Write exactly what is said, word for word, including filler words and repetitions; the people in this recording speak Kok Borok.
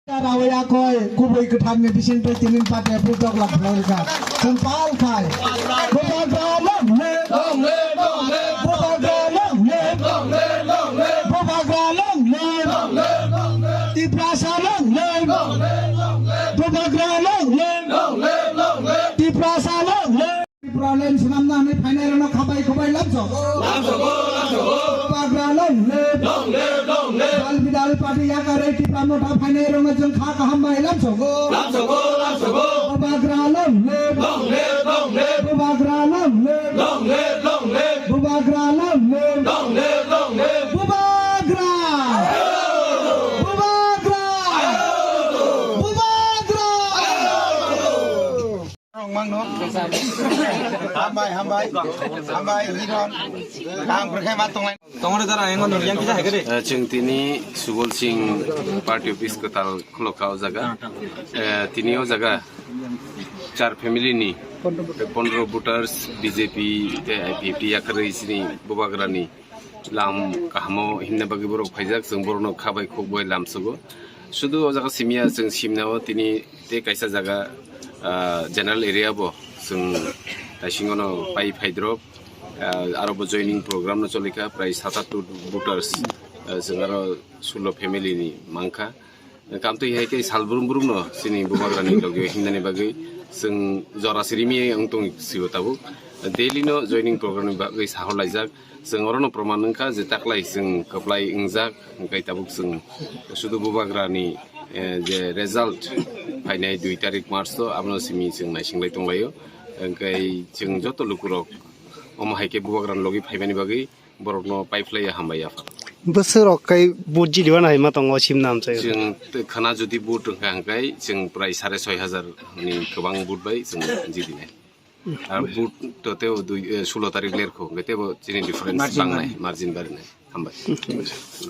Rawaya koi kubui kwthar ni bising twi tinin pate putok lak phlai kha. Chwng pal khai. Bubagra long live. Long live, long live. Bubagra long live. Long live, long live. Bubagra long live. Long live, long live. Tiprasa long live. Long live, long live. Bubagra long live. Long live, long live. Tiprasa long live. Tripura len swnamna hwnwi phainairokno khabai khubai lamsogo. Lamsogo, lamsogo. Bubagra long live. Long live, long live. Dal bidal party yakarwi Tipra Motha phainairokno chwng kha kaham bai lamsogo. Lamsogo, lamsogo. Bubagra long live. Long live, long live. Bubagra long live. Long live, long live. Bubagra long live. Long live, long live. Bubagra. Bubagra. Bubagra. Rong mangno. Hambai, hambai. Hambai, hiron. Kaham kwrwkhe ma tonglai. Tongore dara engon yang kisa hekede. Eh, chwng tini Subol Singh Party Office kwtal khulokha o jaga. Eh, tini o jaga char family ni pondro voters B J P tei I P F T yakarwi chini Bubagra ni lam kahamo himna bagwi borok phaijak, chwng borokno khabai khukbai lamsogo. Sudu o jaga simya chwng simnao tini tei kaisa jaga, ah, general area bo chwng taisingono pai phaidrop, ah, aro bo joining program no cholikha, prai satattu voters, ah, chwng aro sulo family ni mankha. Kamtwi hai khe sal brum brum no chini Bubagra ni logi himnani bagwi chwng jora sirimi wng tong sio tabuk. Daily no joining program ni bagwi sahor laijak. Chwng orono proman wngkha je taklai chwng kwplai wngjak, hwnkhe tabuk chwng sudu Bubagra ni, eh, je result phainai dui tarik March o, abono simi chwng naisinglai tonglaio. Hwnkhe chwng joto lukurok omo hai khe Bubagra ni logi phaimani bagwi borokno paiphlaiya hambai yapha. Bwswk rok kai vote jiliba nai ma tongo simna amchai. Chwng tei khana jodi vote wngkha hwnkhe chwng prai sare soi hajar ni kwbang vote bai chwng jidinai. Ar vote to tei o dui, eh, sulo tarik lerkho hwnkhe teibo chini difference bangnai, margin barinai. Hambai.